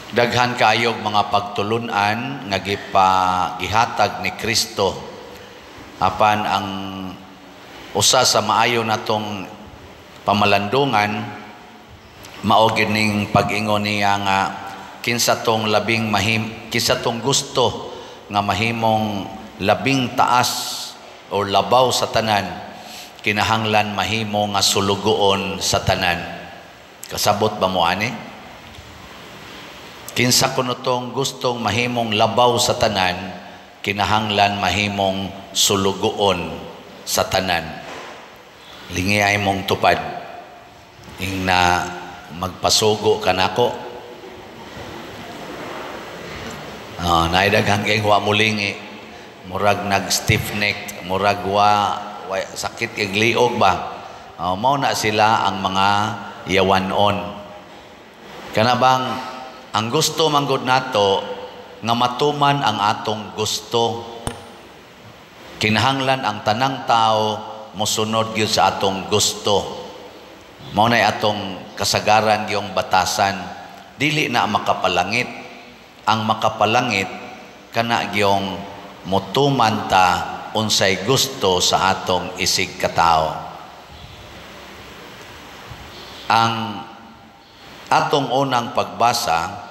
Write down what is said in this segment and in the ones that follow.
Daghan kayog mga pagtulunan nga gipa gihatag ni Kristo. Apan ang usa sa maayo natong pamalandungan mao gyud ning pag-ingon niya nga kinsa tong labing mahim, kinsa tong gusto nga mahimong labing taas o labaw sa tanan, kinahanglan mahimo nga sulugoon sa tanan. Kasabot ba mo ani? Kinsa kuno tong gustong mahimong labaw sa tanan, kinahanglan mahimong sulugoon sa tanan. Lingiyay mong tupad. Ing na magpasugo ka nako. Oh, naidaghan kay wa mulingi. Murag nag stiff neck, murag wa sakit kay liog ba. Oh, mao na sila ang mga yawanon. Kana bang ang gusto manggod nato nga matuman ang atong gusto. Kinahanglan ang tanang tao mosunod gyud sa atong gusto. Mao nay atong kasagaran yung batasan. Dili na makapalangit. Ang makapalangit kana gyong motuman ta unsay gusto sa atong isig katao. Ang atong unang pagbasa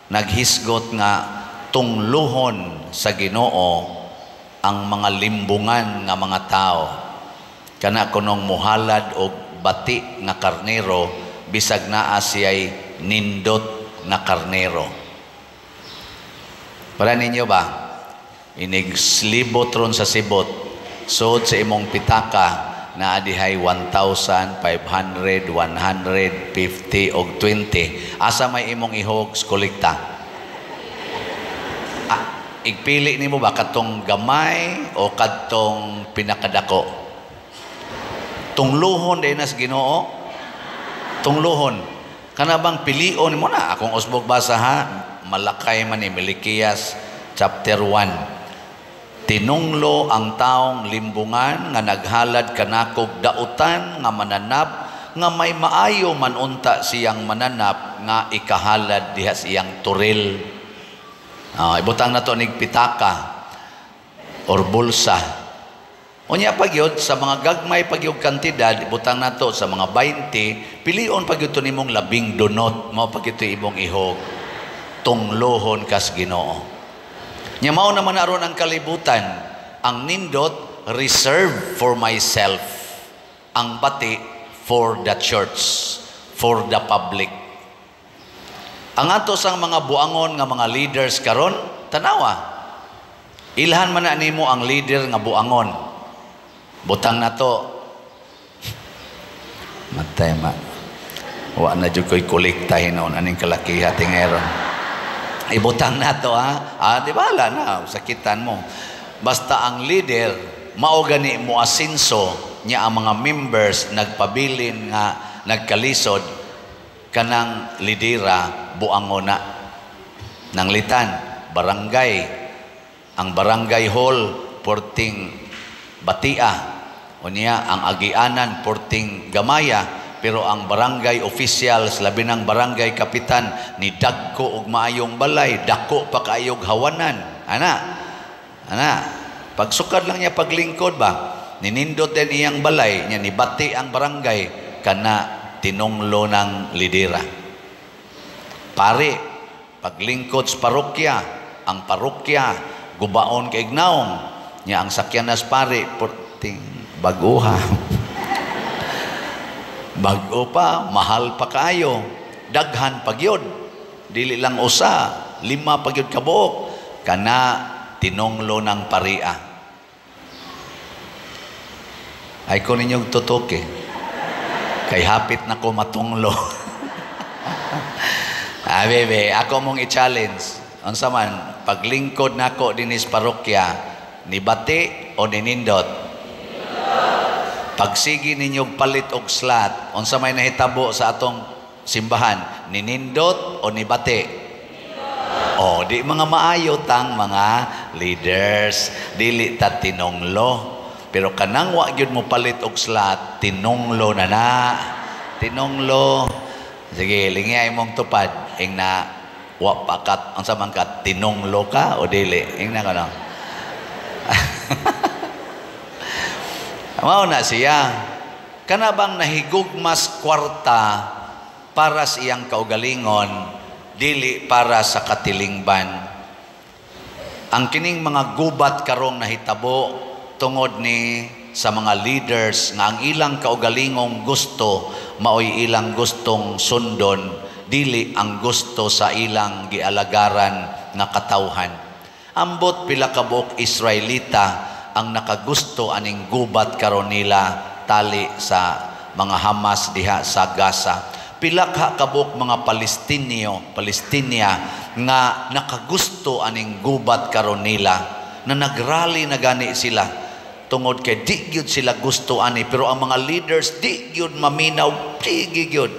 naghisgot nga tungluhon sa Ginoo ang mga limbungan nga mga tao. Kana kunong muhalad og bati nga karnero bisag naa siya'y nindot nga karnero. Para ninyo ba? Inig slibot ron sa sibot, sud sa imong pitaka naa dihay 1,500, 150 og 20. Asa may imong ihog kolekta? Ah, igpili nimo ba katong gamay o kadtong pinakadako? Tungluhon din nas Ginoo. Tungluhon. Kana bang pilion mo na akong usbog basa ha? Malakay man ni Melikias chapter 1. Tinunglo ang taong limbungan nga naghalad kanakog dautan nga mananap nga may maayo man unta siyang mananap nga ikahalad diha sa iyang turil. Ibutang na to nig pitaka or bulsa. Unya pagyud sa mga gagmay pagyud kantidad, ibutang nato sa mga 20, pilion pagyud to nimong labing dunot, mao pagyud to imong ihog. Tunglohon kas Ginoo. Nya mao naman aron ang kalibutan, ang nindot reserve for myself, ang bati for the church, for the public. Ang ato sang mga buangon nga mga leaders karon, tanawa. Ilhan man na nimo ang leader nga buangon. Butang na to. Matay ma. Wa na jud ko'y kolekta hinon aning kalakiha tingeron. Ibutang na to ha. Ah, di ba na sakitan mo. Basta ang leader mao gani mo asinso niya ang mga members nagpabilin nga nagkalisod kanang lidera buangon na. Nanglitan barangay, ang barangay hall porting batia, unya ang agianan porting gamaya, pero ang barangay officials labi ng barangay kapitan ni dagko og maayong balay, dako pa kaayog hawanan. Ana ana pagsukad lang niya paglingkod ba, ninindot din iyang balay niya, nibati ang barangay kana tinunglo ng lidera. Pare paglingkod sa parokya, ang parokya gubaon kay ignaong niya, ang sakyanas pare porting baguha. Bago pa, mahal pa kayo, daghan pagyod, dili lang usa, lima pagyod kabuok, kana tinunglo ng paria. Ay ko ninyong tutuki, kay hapit na ko matunglo. Ah, bebe, ako mong i-challenge. Unsa man, paglingkod nako dinis parokya, ni bati o ni nindot? Pagsigi ninyong palit og slat, unsa may nahitabo sa atong simbahan, ninindot o nibati? O, di mga maayo tang mga leaders, dili ta tinunglo. Pero kanang wa gyud mo palit og slat, tinunglo na na. Tinunglo. Sige, lingay mong tupad ing na Wa pa kat unsa man ka, tinunglo ka o dili? Ingna ko, no? Mao na siya. Kana bang nahigugmas kwarta para sa iyang kaugalingon, dili para sa katilingban. Ang kining mga gubat karong nahitabo tungod ni sa mga leaders nga ang ilang kaugalingong gusto maoy ilang gustong sundon, dili ang gusto sa ilang gialagaran nga katawhan. Ambot pila ka buok Israelita ang nakagusto aning gubat karon nila tali sa mga Hamas diha sa Gaza. Pila ka kabuok mga Palestinio, Palestinia nga nakagusto aning gubat karon nila, na nagrally na gani sila tungod kay di gyud sila gusto ani, pero ang mga leaders di gyud maminaw, di gyud.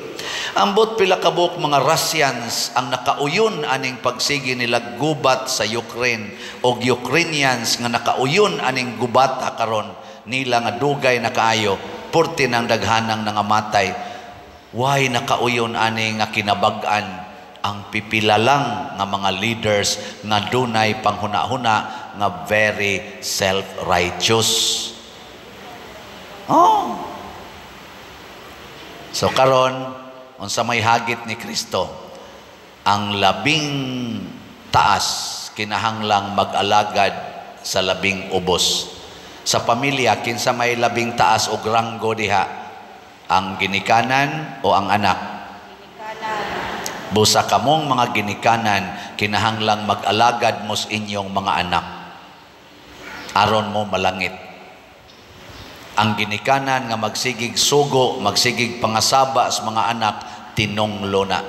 Ambot pila kabuok mga Russians ang nakauyon aning pagsigi nila gubat sa Ukraine, og Ukrainians nga nakauyon aning gubata karon nila nga dugay na kaayo, purti nang daghanang nangamatay. Why nakauyon ani nga kinabag-an ang pipila lang nga mga leaders nga dunay panghuna-huna nga very self-righteous? Oh. So karon, unsa may hagit ni Kristo? Ang labing taas kinahanglang mag-alagad sa labing ubos. Sa pamilya, kinsa may labing taas og ranggo diha? Ang ginikanan o ang anak? Ginikanan. Busa kamong mga ginikanan, kinahanglang mag-alagad mo sa inyong mga anak aron mo malangit. Ang ginikanan nga magsigig sugo, magsigig pangasaba sa mga anak, tinunglo na.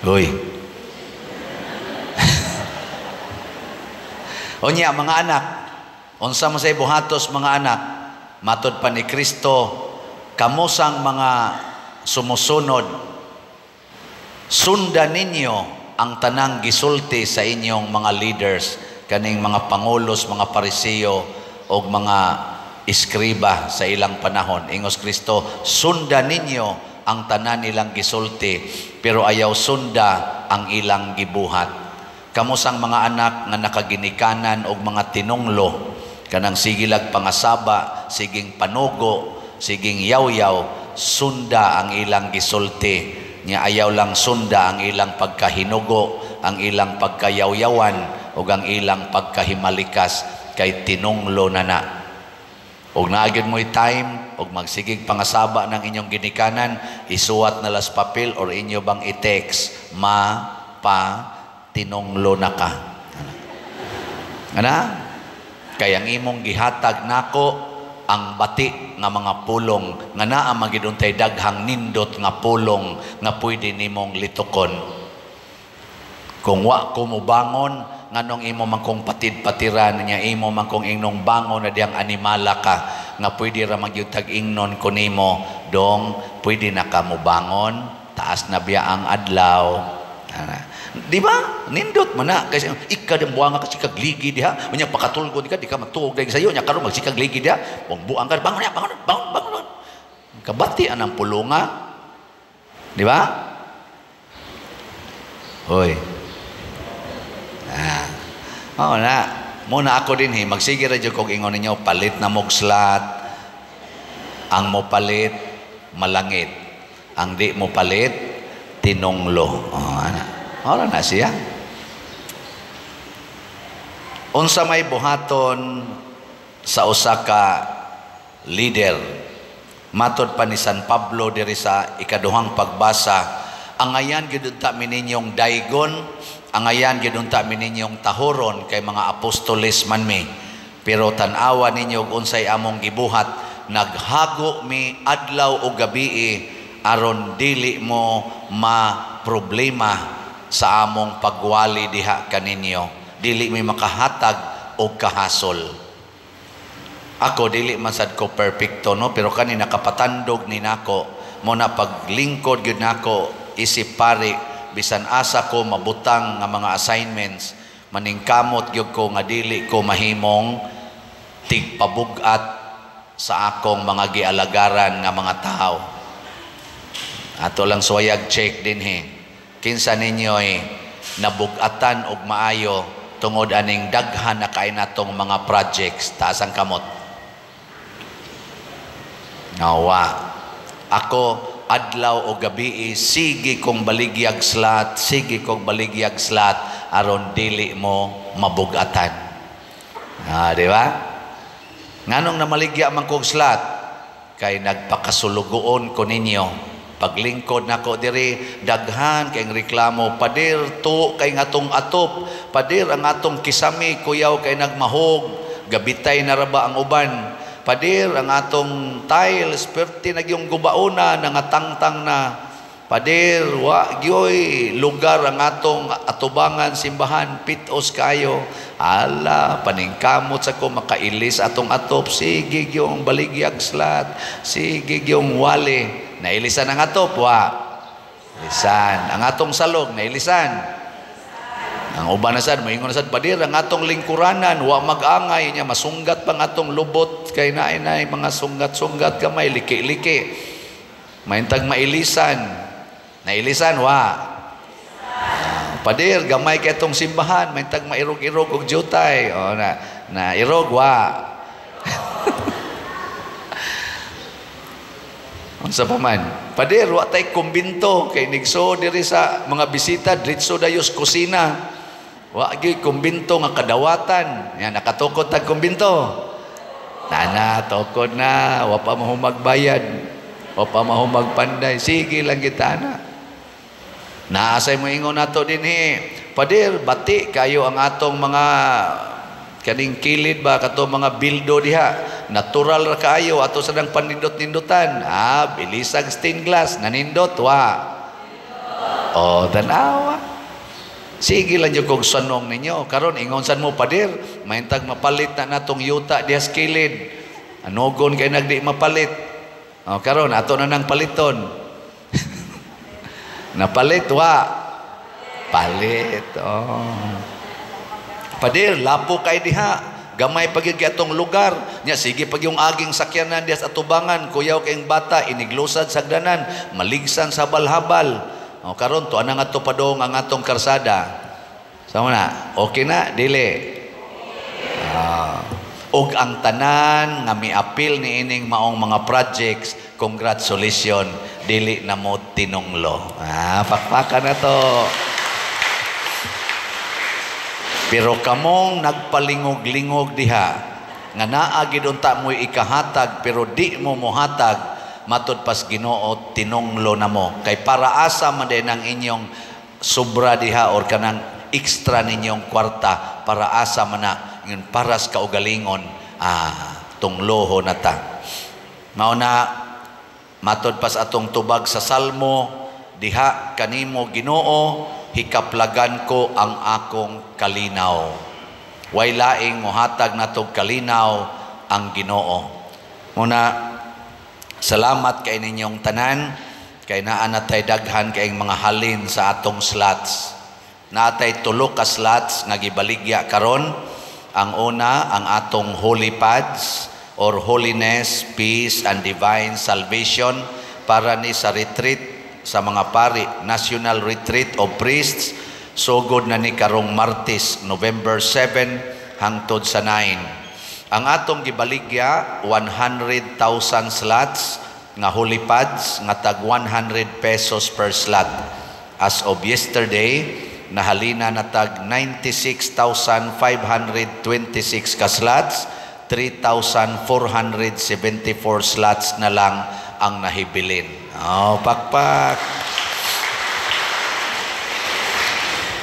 Uy. Unya, mga anak, unsa man say buhatos mga anak? Matod pa ni Kristo, kamusang mga sumusunod, sundan ninyo ang tanang gisulti sa inyong mga leaders, kaning mga pangulos, mga Pariseo og mga eskriba sa ilang panahon. Ingos Kristo, sundan ninyo ang tanan nilang gisulti, pero ayaw sunda ang ilang gibuhat. Kamusang mga anak nga nakaginikanan og mga tinunglo, kanang sigilag pangasaba, siging panugo, siging yaw-yaw, sunda ang ilang gisulti. Nya ayaw lang sunda ang ilang pagkahinugo, ang ilang pagkayawyawan, ug ang ilang pagkahimalikas, kay tinunglo na na. Og naagid mo'y time, og magsigig pangasaba ng inyong ginikanan, isuwat na las papel or inyo bang i-text, ma, pa, tinunglo na ka. Ana? Kay ang imong gihatag nako ang bati nga mga pulong nga naa magiduntay daghang nindot nga pulong nga pwede nimong litukon. Kung wa ko mobangon, nganong imo man kong patid-patiran niya, imo man kong ingnong bangon na diyang animala ka nga pwede ra magyud tag-ingnon ko nimo, dong pwede na ka mobangon, taas na biya ang adlaw. Di ba? Nindot man na. Kasi ika din buang ka sikag ligi diha. Unya pakatulgo di ka, di ka matuog dahil sa'yo. Unya karon magsikag ligi diha. Buang buang ka, bangon niya, bangon, bangon, bangon. Kabati anang pulunga. Di ba? Hoy. Ah. Oo na. Muna ako din he, magsige ra jud kog ingon ninyo, palit na mog slot. Ang mo palit, malangit. Ang di mo palit, tinunglo. Oh, ana. Ora na siya. Unsa may buhaton sa usa ka leader? Matod pa ni San Pablo diri sa ikaduhang pagbasa, angayan gyud unta mi ninyong daygon, angayan gyud unta mi ninyong tahoron kay mga apostoles man mi. Pero tan-awa ninyo og unsay among gibuhat, naghago mi adlaw o gabii aron dili mo ma problema sa among pagwali diha kaninyo. Dili mi makahatag og kahasol. Ako dili man sad ko perfecto, no, pero kani nakapatandog ni nako mo na paglingkod gyud nako isip pari, bisan asa ko mabutang nga mga assignments, maningkamot gyud ko nga dili ko mahimong tigpabug-at sa akong mga gialagaran nga mga tao. Ato lang suwayag check din he. Kinsa ninyo'y nabugatan og maayo tungod aning daghan na kay natong mga projects? Taas ang kamot. Nawa. Ako, adlaw o gabi, sige kong baligyag slot, sige kong baligyag slot, aron dili mo mabugatan. Ah, di ba? Nganong namaligya man kog slot? Kay nagpakasulugoon ko ninyo. Paglingkod nako diri, daghan kay reklamo, "Pader, to kay ngatong atop, pader, ang atong kisame kuyaw kay nagmahog, gabitay na ra ba ang uban, pader, ang atong tiles perti nagyong gubaona, nangatangtang na, pader, wa gyoy lugar ang atong atubangan simbahan, pitos kayo." Ala, paningkamot sa ko makailis atong atop, sige gyong baligyag slot, sige gyong wali. Nailisan ang atop, wa? Ilisan. Ang atong salog, nailisan. Ang uban na sad, moingon na sad, "Pader, ang atong lingkuranan, wa mag-angay niya, masunggat pang atong lubot, kay naay nay mga sunggat-sunggat kamay, liki-liki." Maintag mailisan. Nailisan, wa? Ah, "Pader, gamay kay atong simbahan, maintag mairog-irog og jutay." O na, na irog, wa? Unsa pa man? "Pader, wa tay kumbinto kay nigso diri sa mga bisita diretso dayos kusina. Wa gyud kumbinto nga kadawatan." Yan, nakatukod tag kumbinto. Nana, tukod na, wa pa mahumagbayad. Wa pa mahumagpanday. Sige lang kita na. Naasay mo ingon nato dinhi, "Pader, bati kayo ang atong mga kaning kilid ba, kato mga bildo diha, natural ra kaayo, ato sa nang panindot-nindutan." Ah, bilisag stained glass, nanindot, wa? Oh, tanawa. Sige lang jud kog sanong ninyo. Karon ingon sad mo, "Pader, mahintag mapalit na natong yuta diha sa kilid. Anugon kay nagdi mapalit." Oh, karon ato na nang paliton. Napalit, wa? Palit. Oh. "Pader, lapo kay diha. Gamay pag gyud atong lugar. Nya sige pag yung aging sakyanan diha sa atubangan, kuyaw kayong bata, iniglusad sa sagdanan, maligsan sa habal-habal." O karon to anang ato padong ang atong karsada. Sama na, okay na, dili? Ah. Og ang tanan nga miapil ni ining maong mga projects, congratulations, dili na mo tinunglo. Ah, pakpakan na to. Pero kamong nagpalingog-lingog diha, nga naa gid unta mo'y ikahatag pero di mo mohatag, matud pas Ginoo tinunglo na mo. Kay para asa man din ang inyong sobra diha or kanang extra ninyong kwarta, para asa man na ngun paras kaugalingon, ah, tungloho na ta. Mao na matud pas atong tubag sa Salmo, diha kanimo Ginoo hikaplagan ko ang akong kalinaw. Way laing mohatag natog kalinaw ang Ginoo. Muna, salamat kay ninyong tanan, kay naa natay daghan kayong mga halin sa atong slots. Naatay tulo ka slots nga gibaligya karon. Ang una, ang atong holy pads or holiness, peace and divine salvation para ni sa retreat sa mga pari, National Retreat of Priests, sugod na ni karong Martes, November 7 hangtod sa 9. Ang atong gibaligya 100,000 slots nga holy pads nga tag 100 pesos per slot. As of yesterday, nahalina na tag 96,526 ka slots, 3,474 slots na lang ang nahibilin. Oh, pakpak.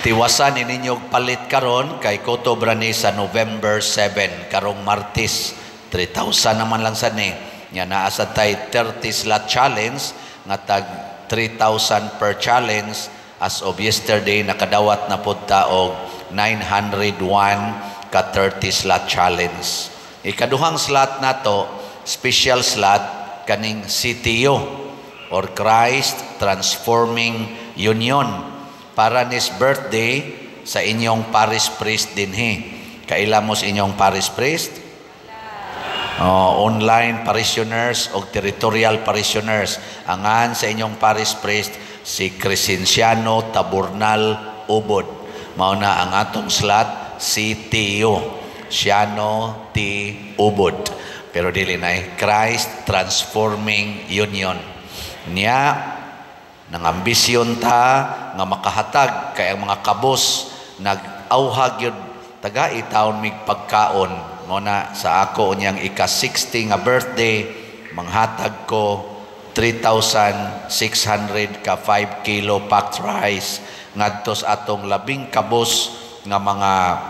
Tiwasan ninyo palit karon kay kutob ra ni sa November 7 karong Martes. 3,000 naman lang sad ni. Nya naa sad tay 30 slot challenge nga tag 3,000 per challenge. As of yesterday, nakadawat na pud ta og 901 ka 30 slot challenge. Ikaduhang slot nato, special slot kaning CTU or Christ Transforming Union para nis birthday sa inyong parish priest dinhi. Kaila mo sa inyong parish priest? Oh, online parishioners o territorial parishioners. Angan sa inyong parish priest si Crescenciano Taburnal Ubod. Mao na ang atong slot si Tio Siano T. Ubod. Pero dili na eh, Christ Transforming Union. Niya nang ambisyon ta nga makahatag kay ang mga kabos nag-auhag yun taga itaon mig pagkaon. Mao na sa ako unyang ika-60 nga birthday, manghatag ko 3,600 ka 5 kilo packed rice ngadto sa atong labing kabos nga mga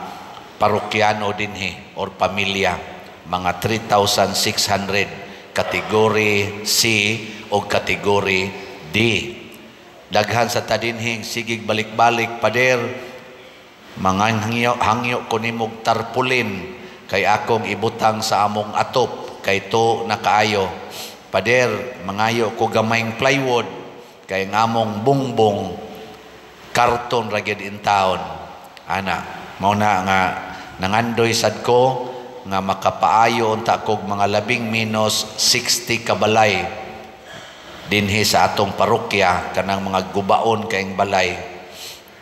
parokyano dinhi or pamilya, mga 3,600 kategory C o kategory D. Daghan sa tadinhing sigig balik-balik, "Pader, mga hangyo, hangyo ko nimog tarpaulin kay akong ibutang sa among atop kay to nakaayo. Pader, mangayo ko gamayng plywood kay ang among bungbong karton ra gyud in town." Ana, mao na nga nangandoy sad ko nga makapaayo unta kog mga labing minus 60 kabalay dinhi sa atong parokya, kanang mga gubaon kaing balay.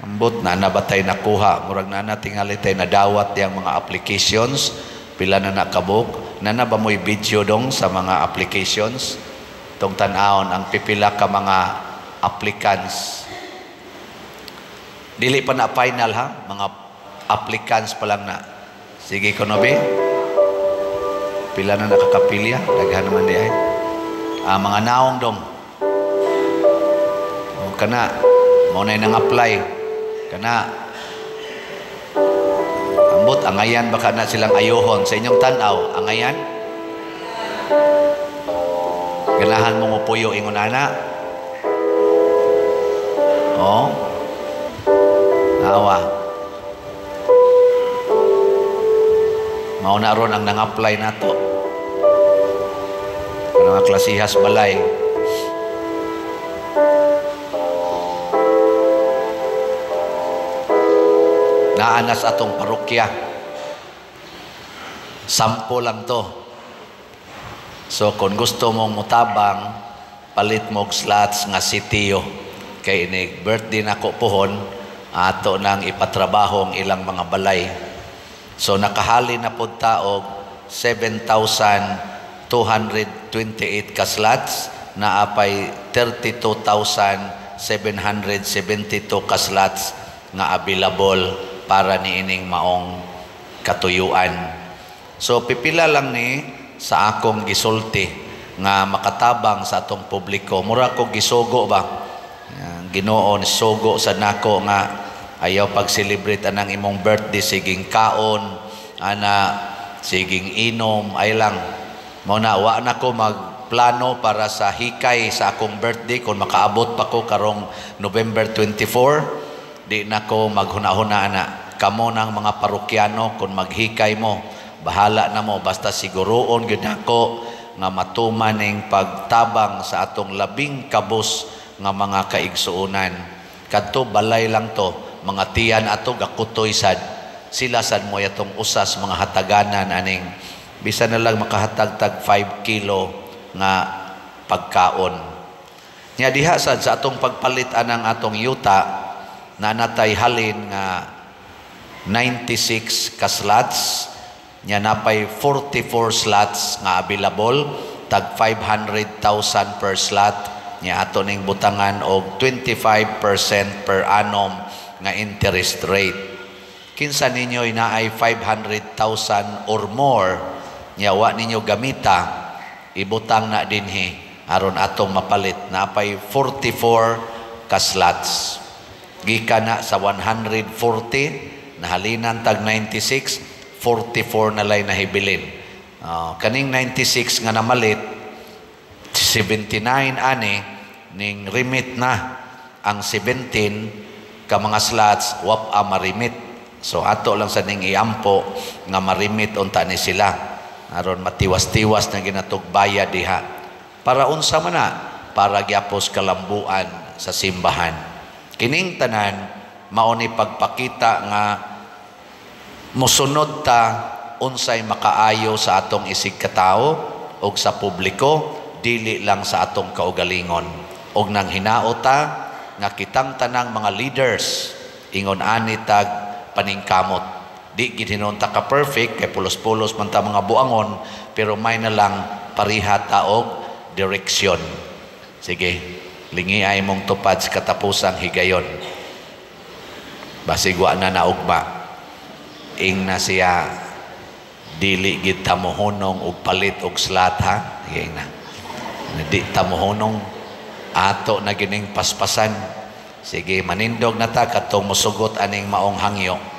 Ambot na nabatay nakuha, murag na na tingali tay nadawat diyang mga applications. Pila na nakabuk na na ba mo'y video dong sa mga applications tong tan-awon ang pipila ka mga applicants? Dili pa na final ha, mga applicants pa lang na. Sige ko be, pila na nakakapilya? Daghan naman di ay. Ah, mga naong dong. O, kana mao na nang apply kana. Ambot, angayan baka na silang ayuhon sa inyong tan-aw. Angayan, ganahan mo mopuyo ingon ana? Oh, nawa mao na ron ang nang-apply nato, mga klasihas balay. Naanas atong parokya. 10 lang to. So kung gusto mong mutabang, palit mo og slots nga si Tio. Kay inig birthday nako pohon, ato nang ipatrabaho ang ilang mga balay. So nakahali na pud ta og 7,228 ka slots, naapay 32,772 ka slots nga available para niining maong katuyuan. So pipila lang ni sa akong gisulti nga makatabang sa atong publiko. Mura ko gisugo ba? Ginoo ni sugo sa nako nga ayaw pag-celebrate anang imong birthday siging kaon, ana siging inom ay lang. Mao na wa na ko magplano para sa hikay sa akong birthday kung makaabot pa ko karong November 24. Di na ko maghuna-huna ana. Kamo ng mga parokyano kung maghikay mo, bahala na mo, basta siguroon gyud nako nga matuman ning pagtabang sa atong labing kabus nga mga kaigsuonan. Kadto balay lang to, mga tiyan ato gakutoy sad. Sila sad mo atong usas mga hataganan aning bisan na lang makahatag tag 5 kilo nga pagkaon. Nya diha sad sa atong pagpalit anang atong yuta, na natay halin nga 96 ka slots, nya napay 44 slots nga available, tag 500,000 per slot, nya ato ning butangan og 25% per annum nga interest rate. Kinsa ninyo naay 500,000 or more, nya wa ninyo gamita, ibutang na dinhi aron atong mapalit. Napay 44 ka slots. Gikan na sa 140, nahalinan tag 96, 44 na lay nahibilin. Kaning 96 nga namalit, 79 ani ning remit na ang 17 ka mga slots wap a marimit. So ato lang sa ning iampo nga marimit unta ni sila aron matiwas-tiwas na ginatugbaya diha. Para unsa man na? Para gyapos kalambuan sa simbahan. Kining tanan mao ni pagpakita nga mosunod ta unsay makaayo sa atong isig katawo og sa publiko, dili lang sa atong kaugalingon. Og nang hinaot ta nga kitang tanang mga leaders ingon ani tag paningkamot. Di gid hinuon ta ka perfect kay pulos-pulos man ta mga buangon, pero may na lang pariha ta og direksyon. Sige, lingi ay mong tupad sa katapusang higayon. Basig wa na naugma. Ing na siya, dili gid ta mohunong og palit og slot, ha. Sige na. Di ta mohunong, ato na gining paspasan. Sige, manindog na ta kadtong musugot aning maong hangyo.